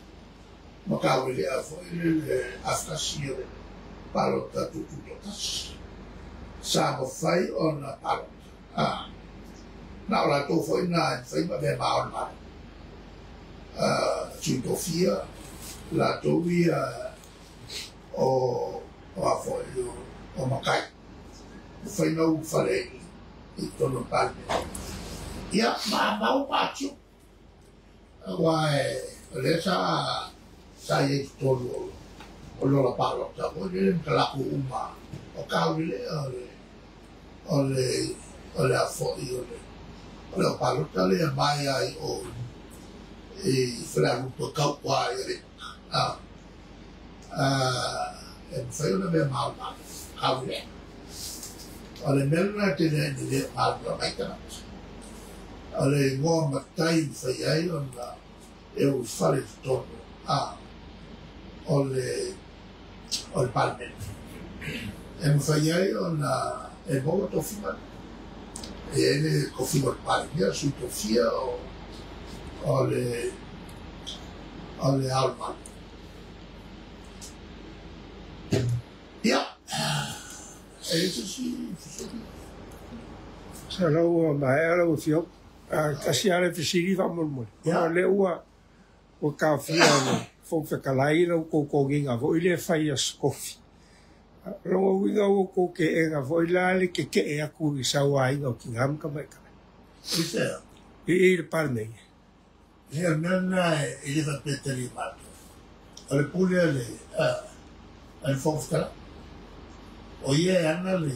ma kaulelea foi le afakasi o le palota tututoatasi. Sa mafai ona palota. Na o latou foi na e mafai ma avea ma ao le Malo. Sui tofia latou ia o a foi o matai. Mafai na ulufale i totonu o le Palemene. Ia, ma mau ma atiu. Aua o lea sa i ai i totonu o lola palota foi lele ma talaatu uma o kaulelea o le a foi o le au palota lea mai ai o i Falealupo tau ai le e mafai ona mea maumau kaulelea. O le mea lena e tele ai ina le malamalama ai tagata. O le igoa matai mafai ai ona e ulufale i totonu o le o le Palemene. E mafai ai ona e maua tofiga. E i ai le tofiga o le Palemia, Sui Tofia o le Ao o le Malo. Ia, e i ai se isi fesili? Sa ua maea lau Afioga. Tasi lava le fesili faamolemole. Ona o lea ua taofia e le Fofoga Fetalai lau totogiga foi lea e fai i aso tofi. O lona uiga ua outou teena foi la le tetee atu i sauaina o tina ma tamaitai. I fea? I i le Palemene. Ia, o le mea lena e le faapea e tali e matou. O le pule a le Fofoga Fetalai. O ia e ana le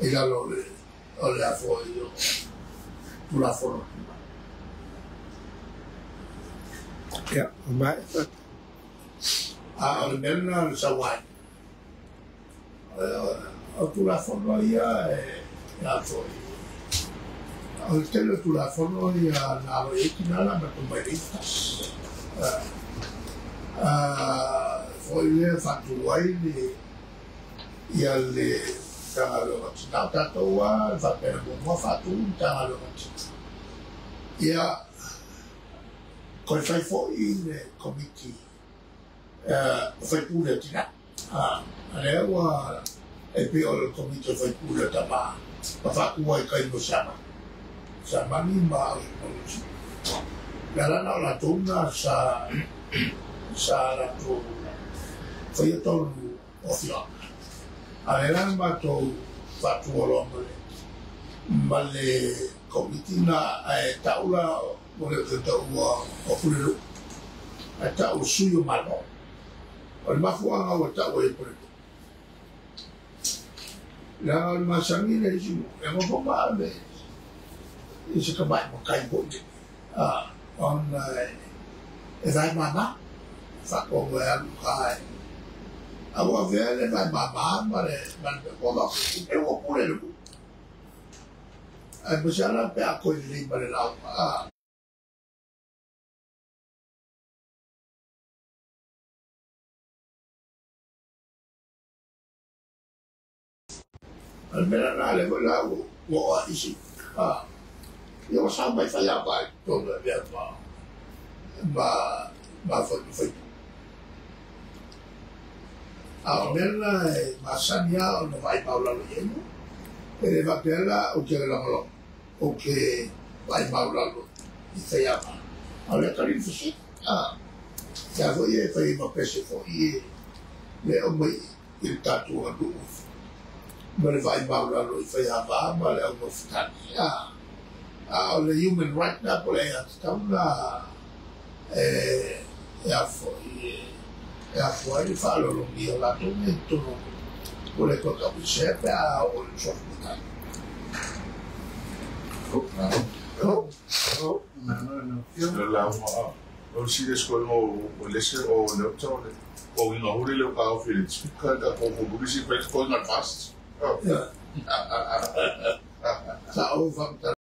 i lalo o le foi o Tulafono Tumau. Ia, ua maea. A o le mea lena o le sauaina. O Tulafono ia e a foi. O le tele o Tulafono ia na alo i ai tina la matou mai le ita. Foi lea faatu ai le ia le Matagaluega o Tina. O tatou lava le faapea na muamua faatu le Matagaluega o Tina. Ia, toe fai foi le Komiti o Faipule o Tina. A lea ua e pei o le Komiti o Faipule o Tama ma faatu ai taimi o Siamani. Siamani ma Ausipolosi. Le ala na o latou na sa latou faia tonu o afioaga. A lea la na matou faatu loa ma le Komiti na ae tau la o le taua o Pulenuu. Ae tau o sui o Malo. O le mafuaaga ua tau ai e Pulenuu. Leaga o le masani le isi e nofo ma le i se tamai matai foi le ona e vae mama faatogo e alu ka e a ua avea le vae mama ma le ua e ua pule le nuu. Ae aemaise lava la pe a toe lelei ma le lauga. O le mea lena lea foi la ua oo ai isi. Ia ua sao mai fai ava i totonu e avea ma foi ma faipule. A o mea lena e masani lava ona vaai maulalo i ai. E le faapea la ou te lagolago, ou te vaai maulalo i faiava. A o lea tali le fesili. Ia foi e fai ma pese foi e le aumai i le tatou atunuu ma le vaai maulalo i faiava ma le aunofotali. A o le human right na po o le aiatatau na e a foi e afua ai le faaaloalogia o latou nei i totonu o le toe tauisea pe a oo i le sofu matai. O si le o lese o le o le o inga hule le ka o fili speaker ka ko ko si fai ko inga fast. Sa o fa